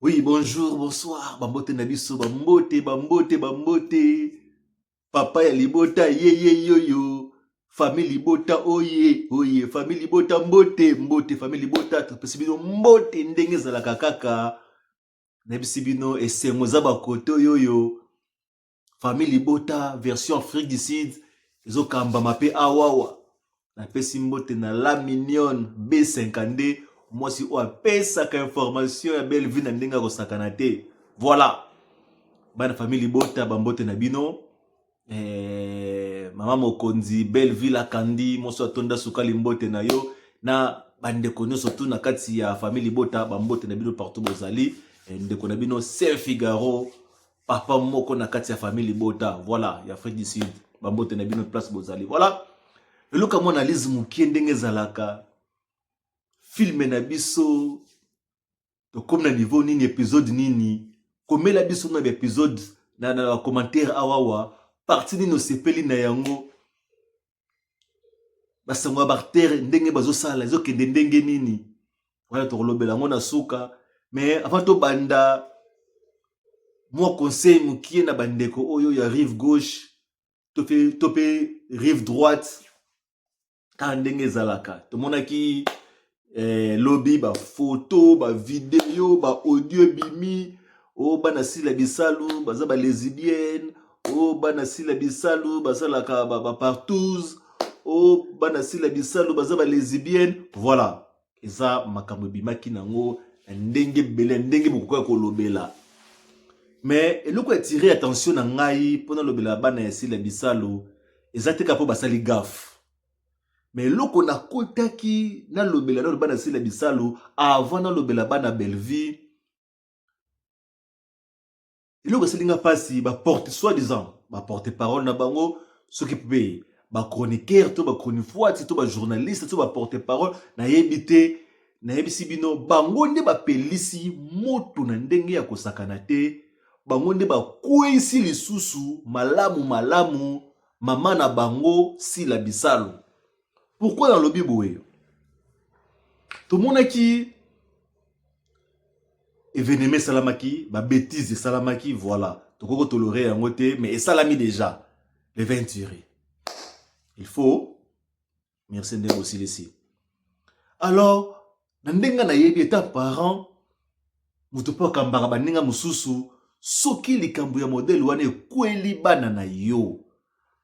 Oui, bonjour, bonsoir, bambote na biso, bambote, bambote, bambote. Papa ya libota, ye ye yo yo. Famille libota oye, oye, famille libota mbote, mbote, famille libota, topesi bino mbote ndenge ezalaka kaka. Nayebisi bino esengo eza bakote oyo oyo. Famille libota version Afrique du Sud ezokambama mpe awawa. Napesi mbote na la mignonne B52, mwasi oyo apesaka information ya belle vie na ndenge ya kosakana te. Voilà, bana famille libota, bambote na bino. Mama mokonzi belle vie la kandi mwasi atonda sukali, mbote na yo na bandeko nyonso tu na kati ya famille libota, bambote na bino partout bozali. Ndeko na bino Saint Figaro, papa moko na kati ya famille libota, voilà, ya Afrique du Sud, bambote na bino place bozali. Voilà, eloko mwa analyse mokie ndenge ezalaka film na biso, tokomi na niveau nini, épisode nini? Komela biso na baépisode na bacommentaire awawa, partie nini osepeli na yango, basango ya baacteur ndenge bazosala ezokende ndenge nini. Wana tokolobela yango na suka. Mais avant tobanda, mwa conseil mokie na bandeko oyo ya rive gauche to mpe rive droite, kaka ndenge ezalaka. Tomonaki lobi bafoto, bavideo, baaudio ebimi oyo bana Sila Bisalu baza balesbienne, oyo bana Sila Bisalu basalaka bapartouze, oyo bana Sila Bisalu baza balesbienne. Voilà, eza makambo ebimaki nango na ndenge ebele, ndenge bokoki kolobela. Mais eloko atire attention na ngai mpo nalobela bana ya Sila Bisalu eza te kaka mpo basali gaffe, mais eloko nakotaki nalobela nano bana Sila Bisalu avant nalobela bana Bellevue, eloko esalinga mpasi, baporte soi-disant baporte parole na bango, soki mpe bachroniqueur to bachronifoiti to bajournaliste to baporte parole, nayebi te. Nayebisi bino, bango nde bapelisi moto na ndenge ya kosakana te. Bango nde bakweyisi lisusu malamu malamu mama na bango Sila Bisalu. Pourquoi nalobi boye? Tomonaki événement esalamaki, babêtise esalamaki, voilà, tokoki kotolérer yango te, mais esalami déjà le 20. Il faut merci ndenge osilisi. Alors, na ndenge nayebi, eta parent, moto mpo akambaka baninga mosusu, soki likambo ya modèle wana ekweli bana na yo,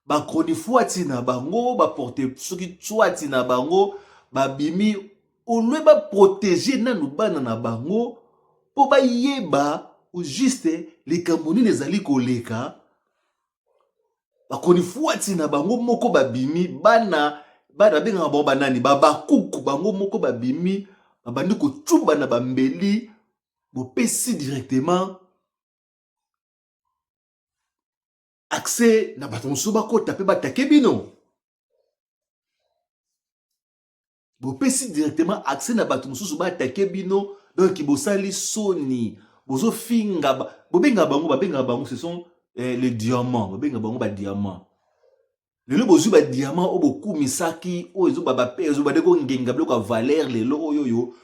bachronifoiti na bango, baporte soki twati na bango babimi, olwe baprotéger nanu bana na bango mpo bayeba juste likambo nini ezali koleka. Bachronifoiti na bango moko babimi, bana bana babengaka bango banani, babakuku, bango moko babimi, babandi kocuba na bambeli. Bopesi directement accès na bato mosusu bakota mpe batake bino. Bopesi directement accès na bato mosusu batake bino. Donc bosali soni, bozofinga, bobenga bango, babengaka bango, ce sont les diamants, babengaka bango badiamant. Lelo bozwi badiamant oyo bokumisaki, oyo ezobande kongenga biloko ya valeur. Lelo oyo oyo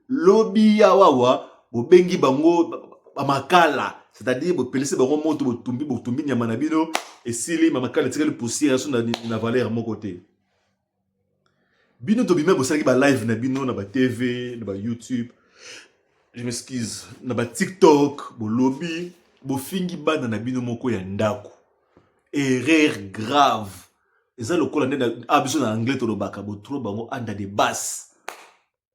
lobi awawa, bobengi bango bamakala, c'est-à-dire bopelisi bango moto, botumbi, botumbi nyama na bino, esili, mamakala etikali poussière, so na valeur moko te. Bino tobima, bosalaki balive na bino na batv, na bayoutube, je m'excuse, na batiktok, bolobi, bofingi bana na bino moko ya ndako. Erreur grave. Eza lokola nde biso na anglais tolobaka, bothrow bango under the bus,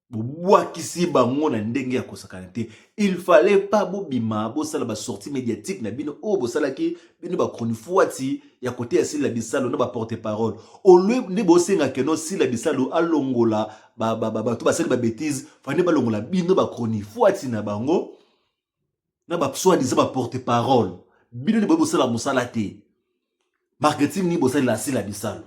bobwakisi bango na ndenge ya kosakana te. Il fallait pas bobima bosala basortie médiatique na bino oyo bosalaki, bino bachronifoiti ya kote ya Sila Bisalo na baporte parole. Olwe nde bosenga keno Sila Bisalo alongola bato basali babêtise, fande balongola bino bachronifoiti na bango na basoi-disant baporte parole. Bino nde boye bosala mosala te. Marketing nini bosalela Sila Bisalo?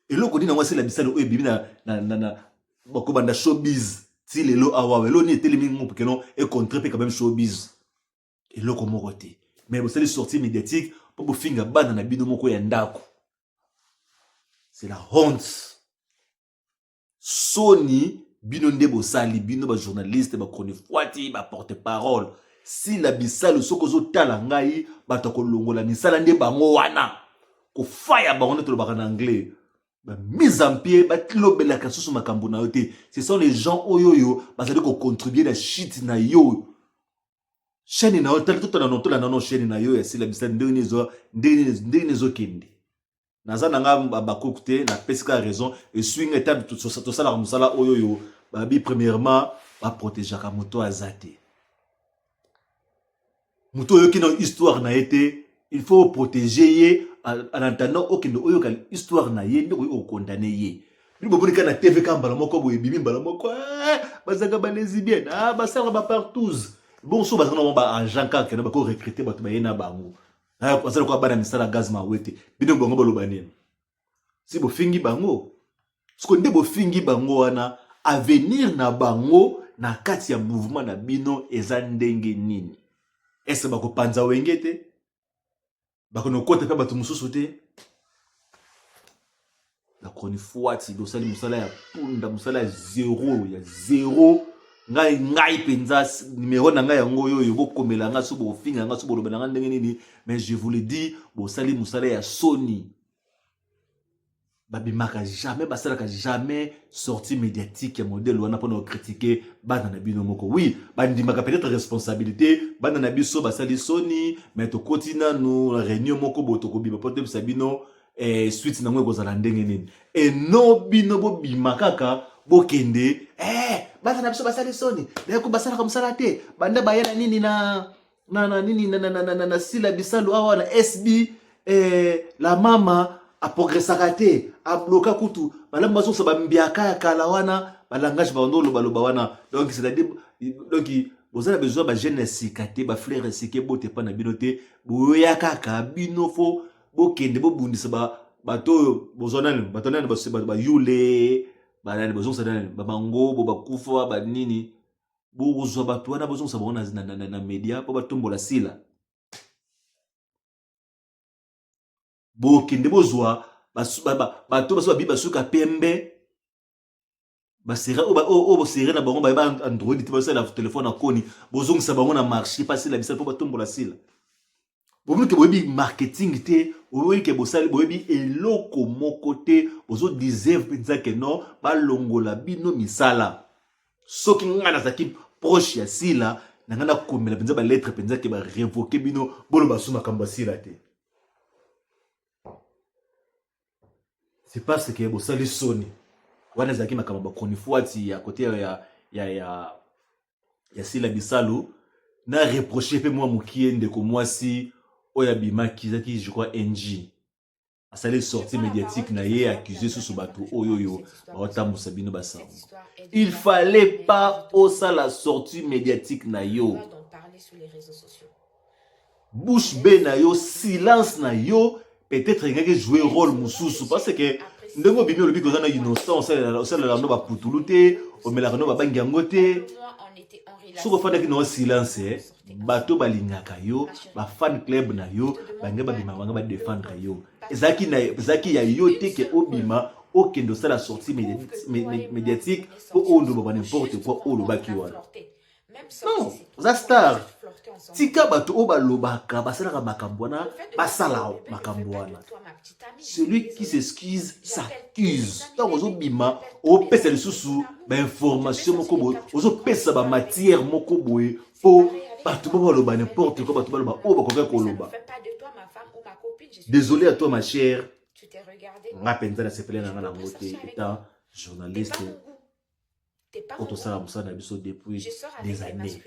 Eloko nini yango Asila Bisalo oyo ebimi na bakobanda showbiz ti lelo awa? Eloko nini etelemi ngo keno econtre mpe quand même showbiz? Eloko moko te. Mais bosali sortie médiatique mpo bofinga bana na bino moko ya ndako. C'est la honte. Soni bino nde bosali, bino ba journaliste, ba chronifuati, ba porte parole. Sila Bisalu, soki ozotala ngai, bato ya kolongola misala nde bango wana, kofaya bango nde tolobaka na anglais, ba mise en pied, balobelaka susu makambo na yo te. Ce sont les gens oyo oyo bazali kocontribue na shit na yo, chaîne na yo. Tala, totala no, tolanda no chaîne na yo ya Sila Bisalu, ndenge nini ezo, ndenge nini ezokende. Naza na nga bakuku te, napesi kaka raison. Esui nga eta tosalaka mosala oyo oyo babi, premièrement baprotegeaka moto aza te, moto oyoki na histoire na ye te, il faut protéger ye en attendant okende oyoka histoire na ye, nde okoki kokondane ye. Bino bomoni kaka na TV kaka mbala moko boye ebimi mbala moko, eh, bazalaka balesbienne, ah, basalaka bapartouze. Bongo so bazalaka na baagent kaka kende bako recruter bato baye na bango, baza lokola bana misala gaz mawete. Bino bango baloba nini? Si bofingi bango siko nde bofingi bango wana, avenir na bango na kati ya mouvement na bino eza ndenge nini? Ese bakopanza wenge te, bakonokota mpe bato mosusu te. Na chronifuati bosali mosala ya punda, mosala ya zero ya zero. Ngai mpenza numero na ngai yango oyo oyo bokomela ngai, so bofinga ngai, so bolobela ngai ndenge nini, mais je vous le dis, bosali mosala ya soni. Babimaka jamais, basalaka jamais sortie médiatique ya modèle wana mpona kocritiquer bana na bino moko. Oui, bandimaka peut-être responsabilité, bana na biso basali soni, mais tokoti nanu réunion moko boye, tokobima mpo toyebisa bino suite nango ekozala ndenge nini. Eno bino bobima kaka, bokende, bana na biso basali soni, dayako basalaka mosala te, banda baya na nini na nini na Sila Bisalu awa na SB, la mama aprogressaka te, abloka kutu malamu, bazongisa bambiaka ya kala wana, balangage bando olobaloba wana. Donc c'est-à-dire, donc boza na besoin bajeune ya sika te, bafleur ya sika ebote epa na bino te. Boya kaka bino fo bokende bobundisa bato oyo bozwa nani, bato nani, bayule banani, bozongisa nani, bamangobo bakufa banini, bokozwa bato wana, bozongisa bango na media mpo batombola Sila. Bokende bozwa bato baso babi basuka pembe, basere oyo bosere na bango, bayeba Android te, basala telefone na koni, bozongisa bango na marché mpa Sila Bisala mpo batombola Sila. Bomoni ke boyebi marketing te, boyebi ke bosali, boyebi eloko moko te, bozodeserve mpenza ke non, balongola bino misala. Soki ngai nazalaki proche ya Sila na ngai, nakomela mpenza balettre mpenza ke barévoquer bino, boloba so makambo ya Sila te. C'est parce que bosali soni. Wana ezalaki makambo ya bachronifuati ya kote ya Sila Bisalu. Na reproche mpe mwa mokie ndeko mwasi oyo abimaki, ezalaki je crois ng asali sortie médiatique na ye, accuse susu bato oyo oyo baotambusa bino basango. Il fallait pas osala sortie médiatique na yo, bouche bée na yo, silence na yo peut-être elingaki jouer rôle mosusu, parce que ndenge obimi, olobi koza na innocent, osalela no baputulu te, omelaka no babangi yango te. Soki ofandaki na silence, bato balingaka yo, bafan club na yo bange babima, bange badéfendre yo. Ezalaki ya yo te ke obima, okende osala sortie médiatique mpo oyo ndoloba n'importe quoi oyo olobaki wana. Non, oza star, tika bato oyo balobaka, basalaka makambo wana, basala makambo wana. Celui qui s'excuse s'accuse. Ntango ozobima, opesa lisusu bainformation moko boye, ozopesa bamatière moko boye mpo bato bo baloba n'importe quoi, bato baloba oyo bakoki koloba. Désolé à toi, ma chère, nga mpenza nasepele na nga nango te, étant journaliste oyo tosala mosala na biso depuis des années.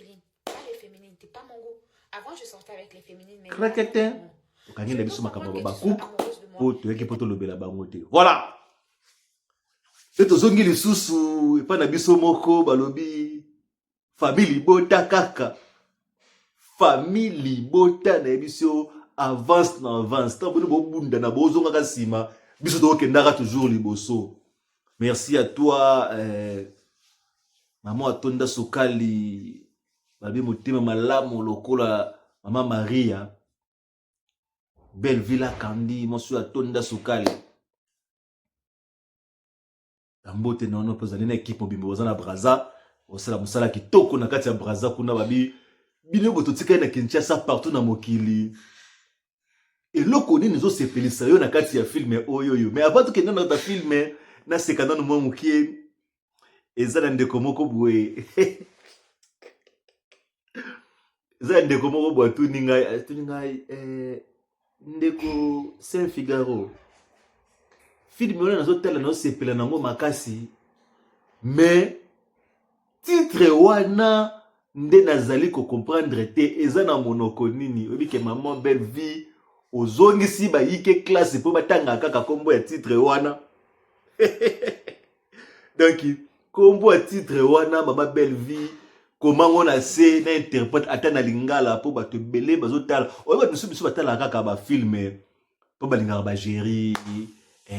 Krakete tokangi na biso makambo ya bakuku mpo toyaki mpo tolobela bango te. Voilà, mpe tozongi lisusu epai na biso moko, balobi famille libota, kaka famille libota. Nayebi biso avance na avance, ntango bino bobunda na bozongaka nsima, biso tokokendaka toujours liboso. Merci à toi, mama atonda sokali, babi motema malamu lokola mama Maria Belleville, akandi mwasi oyo atonda sokali. Na mbote na wana mpe ozali na ekipe mobimba boza na Brazza, osala mosala kitoko na kati ya Brazza kuna babi bino boto tikali na Kinshasa partout na mokili. Eloko nini ezosepelisa yo na kati ya filme oyo oyo? Mais avant tokende na filme, naseka nanu mwa mokie. Eza na ndeko moko boye eza na ndeko moko boye atuni ngai, atuni ngai eh, ndeko Saint Figaro, filme wana nazotala nazosepela nango makasi, mais titre wana nde nazali kocomprendre te, eza na monoko nini? Oyebi ke maman belle vie ozongisi bayike classe mpo batangaka kaka kombo ya titre wana. Donc kombo ya titre wana mama belle vie komango na se na interprète ata na lingala mpo bato ebele bazotala. Oyo bato mosusu biso batalaka kaka bafilme mpo balingaka bageri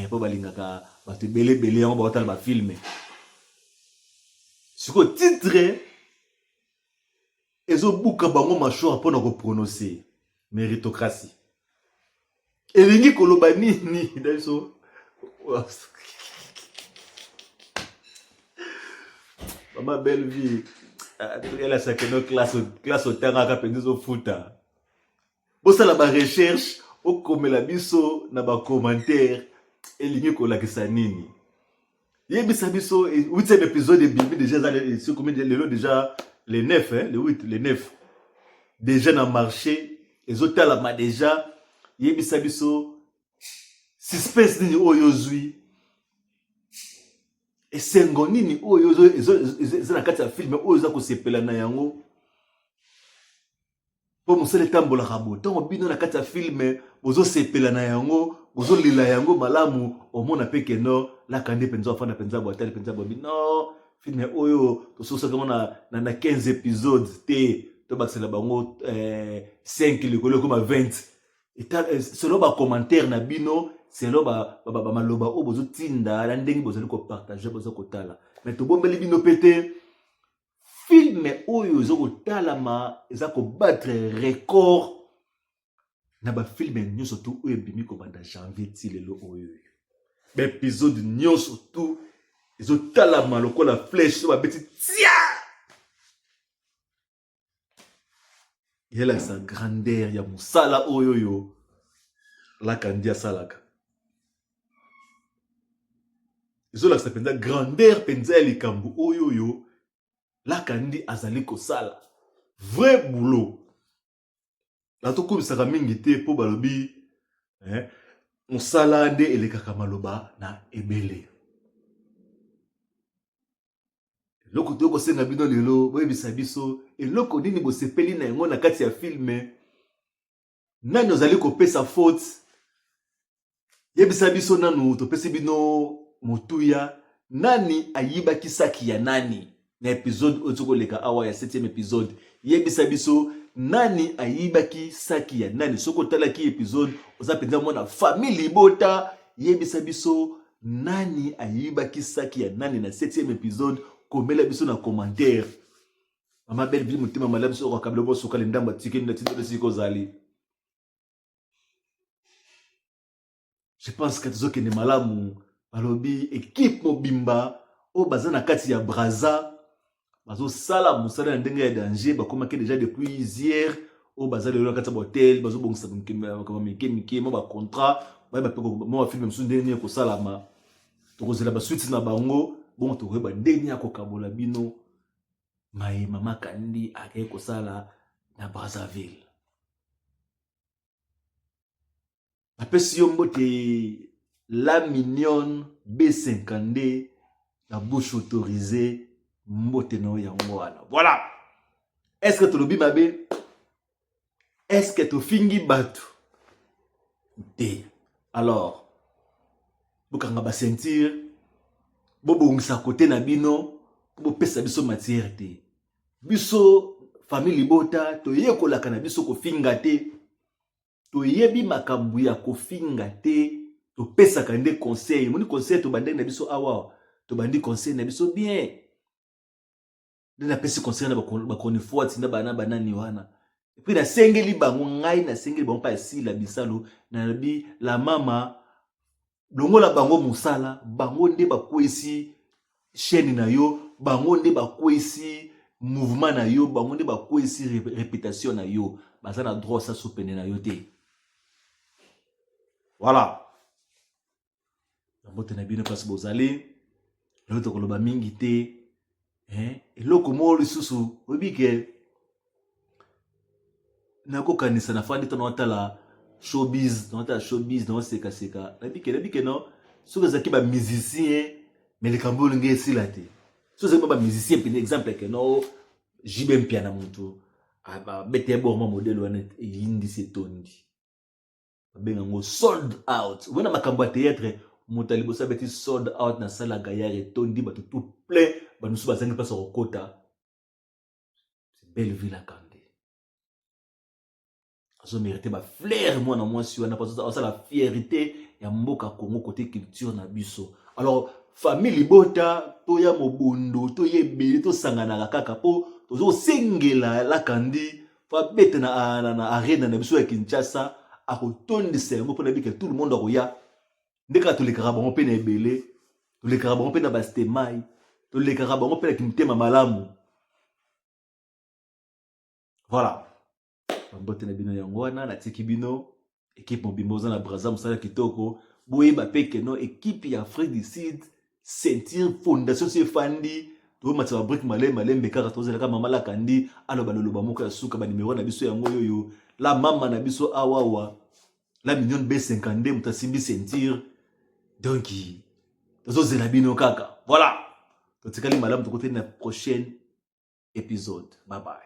mpo balingaka bato ebele ebele yango baotala bafilme. Sikoyo titre ezobuka bango mashwara mpona koprononce méritocratie elingi koloba nini? Na biso mama belle vie elasaka no classe otangaka mpenza ezofuta. Bosala ba recherche, okomela biso na ba commentaire elingi kolakisa nini. Yebisa biso 8e épisode ebimi déjà, eza soki lelo déjà le 9, hein, le 8 le 9 déjà na marché ezotalama déjà. Yebisa biso suspense nini oyo ozwi, esengo nini oyo eza na kati ya filme oyo oza kosepela na yango, mpo mosala etambolaka bo ntango bino na kati ya filme bozosepela na yango, bozolela yango malamu, omona mpe keno laka nde mpenza ofanda mpenza bo atali mpenza bobi no filme oyo tososaki yango na 15 épisode te, tobakisela bango 5 likolo ekoma 20. Selon ba commentaire na bino, selon ba maloba oyo bozotinda na ndenge bozali kopartage, boza kotala, mais tobombeli bino mpe te filme oyo eza kotalama eza kobattre record na bafilme nyonso tu oyo ebimi kobanda janvier ti lelo oyo. Baepisode nyonso tu ezotalama lokola flèche so babeti tia, elakisa grandeur ya mosala oyo oyo Lakandi asalaka. Ezolakisa mpenza grandeur mpenza ya likambo oyo oyo Lakandi azali kosala, vrai boulot. Natokumisaka mingi te mpo balobi mosala nde elekaka maloba na ebele. Eloko toyei kosenga bino lelo, boyebisa biso eloko nini bosepeli na yango na kati ya filme, nani ozali kopesa faute, yebisa biso nanu, topesi bino motuya, nani ayibaki saki ya nani na episode oyo tokoleka awa ya 7e episode. Yebisa biso nani ayibaki saki ya nani. Soki otalaki episode, oza mpenza mwana famille libota, yebisa biso nani ayibaki saki ya nani na 7e episode. Komela biso na commentaire. Mama belle vie motema malamu, soki okakabela bosukali ndambo atikeli na tindelo esika ozali. Je pense que tozokende malamu. Balobi equipe mobimba oyo baza na kati ya Brazza bazosala mosala na ndenge ya danger, bakomaki déjà depuis hier oyo baza lelo na kati ya bahotel, bazobongisa makambo mike mike, mwa bacontrat, bayeba mpe mwa bafilme mosusu ndenge nini ekosalama. Tokozela basuite na bango, bongo tokoyeba ndenge ya kokabola bino maye mama Kandi akei kosala na Brazzaville. Napesi yo mbote la mignonne B52 la bouche autorisée, mbote na yo yango wana. Voilà. Est-ce que tolobi mabe? Est-ce que tofingi bato te? Alors bokanga ba ceinture, bobongisa kote na bino po bopesa biso matière te. Biso famille libota toyekolaka na biso kofinga te, toyebi makambo ya kofinga te, topesaka nde conseil. Moni conseil tobandaki na biso awa, tobandi conseil na biso bien nde napesi conseil na bakonifuati na bana banani wana, epuis nasengeli bango, ngai nasengeli bango mpa ya Sila Bisalu, nalobi la mama. Longola bango mosala, bango nde bakwesi chaîne na yo, bango nde bakwesi mouvement na yo, bango nde bakwesi réputation na yo. Baza na droit osaso pene na yo te. Voilà, mbote na bino place bozali. Lelo tokoloba mingi te. Eloko moko lisusu, oyebi ke nakokanisa, nafandi to naotala showbiz, naotala showbiz, naosekaseka, nayebi ke no, soki ezalaki bamusicien, mais likambo oyo olingi esila te. Soki ezalaki bamusicien mpena, exemple ke no JB Mpiana, motu abete borma modèle wana, eyindisi, etondi, babenga yango sold out. Omona makambo ya théâtre, moto ya liboso abeti sold out na salle ya Gaillard, etondi bato tout plein, bamosusu bazangi mpasi ya kokota. Belle Ville akande azomérite bafleurs, mwana mwasi wana asala fierté ya mboka Congo côté culture na biso. Alors famille libota, toya mobondo, toya ebele, tosanganaka kaka mpo tozosengela Lakandi fo abete na arena na biso ya Kinshasa, akotondisa yango mpona bike tout le monde akoya. Nde kaka tolekaka bango mpe na ebele, tolekaka bango mpe na bastemai, tolekaka bango mpe na kimotema malamu. Voilà, bambote na bino yango wana. Natiki bino, équipe mobimba oza na Braza, mosala kitoko. Boyeba mpe keno équipe ya Afrique du Sud, ceinture fondation so efandi, tomatisa babriques malembe malembe kaka. Tozelaka mama Lakandi aloba loloba moko ya suka. Banimero na biso yango oyo, la mama na biso awawa, la mignonne B52, moto asimbi ceinture. Donc tozozela bino kaka. Voilà, totikali malamu, tokoteli na prochaine épisode. Bye bye.